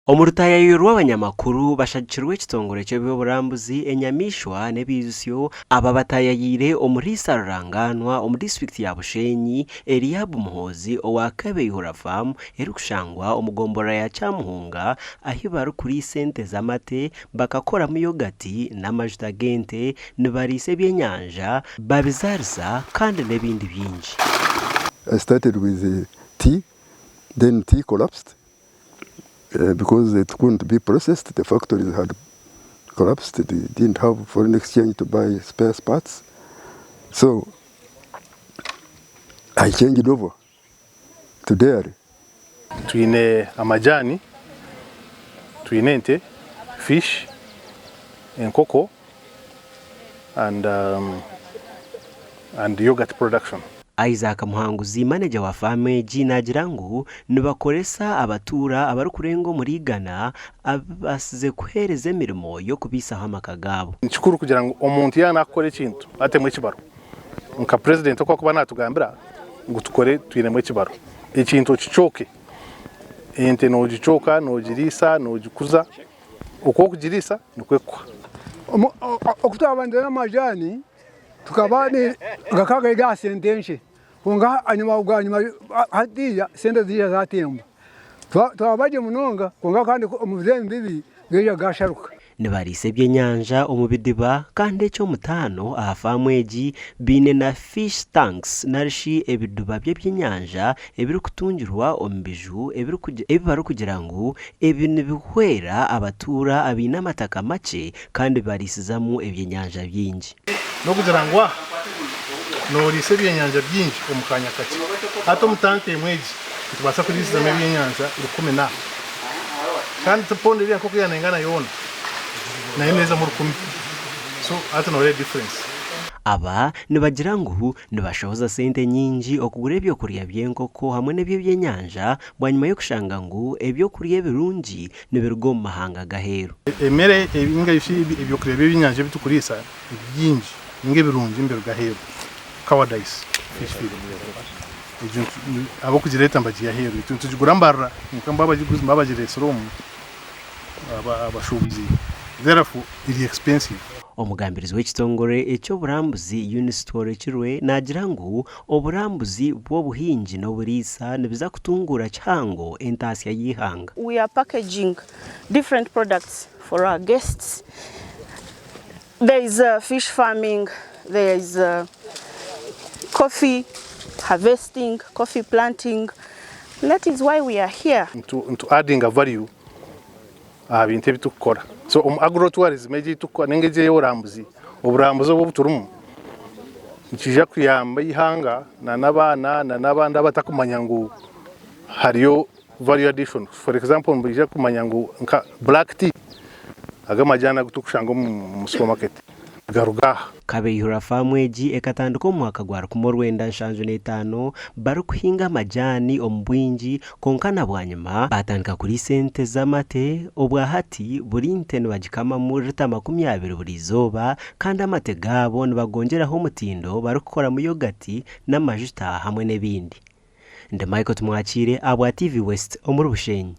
Omu rutaayayo rw'abanyamakuru bashagikirwe ekitongore ky'eby'oburambuzi, enyamaishwa n'ebiijutsyo aba bataayayiire omuriisa rurangaanwa omu disiturikiti ya Bushenyi, Eliab Muhoozi owa Kebeihura Farm erikushangwa omu gomborora ya Kyamuhunga ahi barikuriisa ente z'amate bakakoramu yogati n'amajuta g'ente, nibariisa ebyenyanja, babizaarisa kandi n'ebindi bingi. I started with tea, then tea collapsed. Because it couldn't be processed, the factories had collapsed, they didn't have foreign exchange to buy spare parts. So I changed over to dairy. Twine amajani, twine ente, fish, enkoko and and yoghurt production. Isaac Muhanguzi manegya wa faamu egi naagira ngu nibakoresa abatuura abarikurenga omuri igana abu babaasize kuheereza emirimo y'okubaisaho amaka gaabo. Ni kikuru kugira ngu omuntu yaaba naakukora ekintu atemu ekibaro. Nka Purezidenti oku arikuba naatugambira ngu tukore twinemu ekibaro. Ekintu okicooke. Ente noogicooka, noogiriisa, noogikuza. Oku orikugiriisa nikwo erikukuha. Oku twabandize n'amajaani tukaba gakaba gari aha sente nkye kwonka ahanyima bwanyima hatiiya sente ziija zatemba. Twaba gye munonga kwonka kandi omu biro ebi bibi gaija gasharuka. Nibariisa ebyenyanja omu bidiba kandi eky'omutaano aha faamu egi baine na fish tanks narishi ebidiba by'ebyenyanja ebirikutungirwa omu biju ebi barikugira ngu ebi nibihwera abatuura abaine amataka makye kandi bariisizamu ebyenyanja bingi. N'okugira ngu aha nooriisa ebyenyanja bingi omu kaanya kakye. Hati omu tanka emwe egi nitubaasa kuriisizamu ebyenyanja 1000. Kandi ti pondi eriya nk'oku yaaba neingana yoona, nayo neezamu 1000. So hati nooreeba difference. Aba nibagira ngu nibashohoza sente nyingi okugura ebyokurya by'enkoko hamwe n'eby'ebyenyanja bwanyima y'okushanga ngu ebyokurya ebirungi nibiruga omu mahanga g'aheeru. Emere ninga shi ebyokurya by'ebyenyanja ebi turikuriisa ebingi ninga ebirungi nibiruga aheeru. Cowardice fish feed egyo abarikugireeta nibagiiha aheeru itwe nitugigura Mbarara kwonka bo abagireetsire omu abashuubuzi therefore eri expensive. Omugambirizi w'ekitongore eky'oburambuzi Eunice Tworekirwe naagira ngu oburambuzi bw'obuhingi n'oburiisa nibiza kutunguura kihango entaasya y'eihanga. We are packaging different products for our guests. There is fish farming, there is coffee harvesting, coffee planting. That is why we are here. Nitu addinga value aha bintu ebi turikukora. So omu agro tourism egi ei turikukora ninga egi ey'oburambuzi, oburambuzi obu obuturimu nikiija kuyamba eihanga na n'abaana na n'abandi abatakumanya ngu hariyo value addition. For example nibaija kumanya ngu nka black tea ago amajaani agu turikushanga omu supermarket nigaruga aha. Kabeihura faamu egi ekatandika omu mwaka gwa 1975 barikuhinga amajaani omu bwingi kwonka na bwanyima baatandika kuriisa ente z'amate. Obwa hati buri nte nibagikamamu rita 20 buri izooba kandi amate gaabo nibagongyeraho omutindo barikukoramu yogati n'amajuta hamwe n'ebindi. Ndi Michael Tumwakiire ahabwa TV West omuri Bushenyi.